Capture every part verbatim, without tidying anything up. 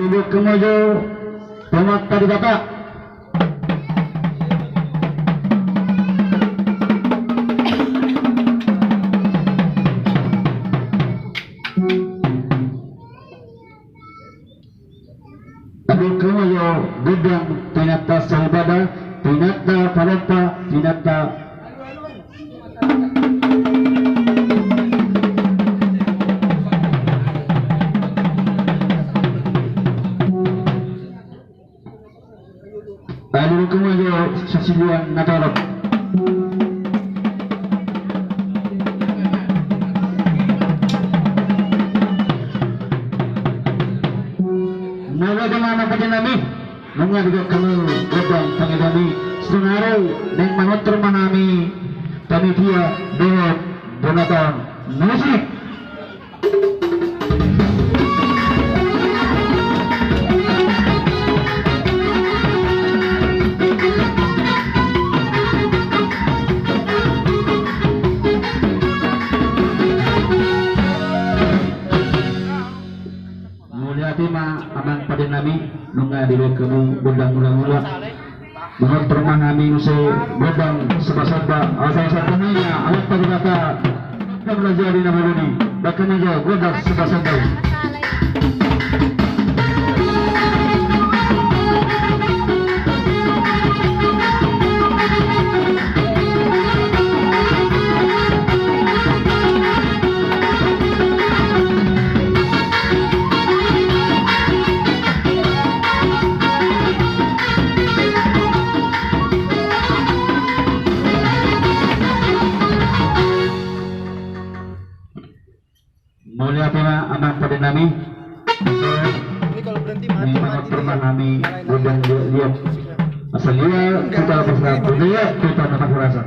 Tunduk hamu jo tu Amanta Debata. Tunduk hamu jo gondang tu inanta sahibada, tu inanta palompa, tu inanta Tunduk hamu jo sasiliwan na torop. Mauliate ma amang pande nami. Nunga didok hamu gondang pangidoan i, sonari naeng manortor ma hami panitia dohot bonaton musik. Mauliate ma amang pande nami, nunga didok hamu gondang mula-mula. Manortor ma hami muse gondang samba-samba, asa-asa pamina alat pariwata. Gondang na jadi na boloni, bahkan aja gondang samba-samba. Mauliate ma amang pande nami. Ini manortor ma hami gondang liat-liat. Asa liat hita na parhorasan, gondang liat hita na parhorasan.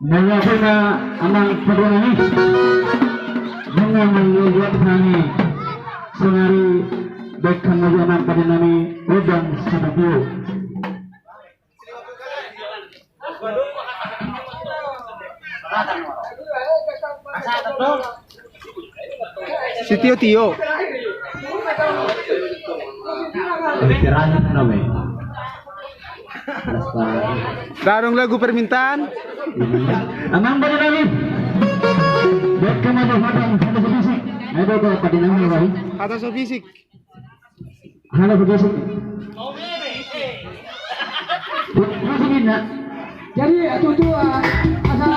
Mauliate ma amang pande nami. Nunga mangaliat hami sonari, baen hamu ma amang pande nami godang sitio. Sitio-tio. Ndang adong lagu permintaan. Amang pande nami. Buat kamu ada, ada, ada sedikit. Ada, ada pande nami, Bang. Ada sedikit. Halo, begitu. Jadi, itu, itu, eh, asal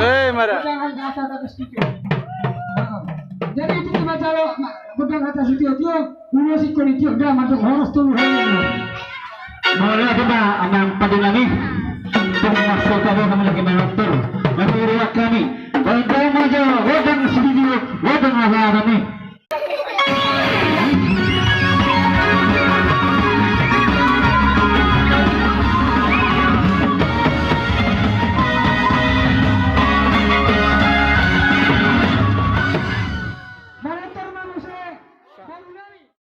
Eh, mara. Jadi itu cuma calo, nah, godang hata sitio-tio, ulos ingkon i tiok da, mandok horas tolu hali. Mauliate ma amang pande nami. Tung maksud kami, kami lagi main motor. Mari ruak kami. Baen hamu ma jo godang sitio, godang aha nami.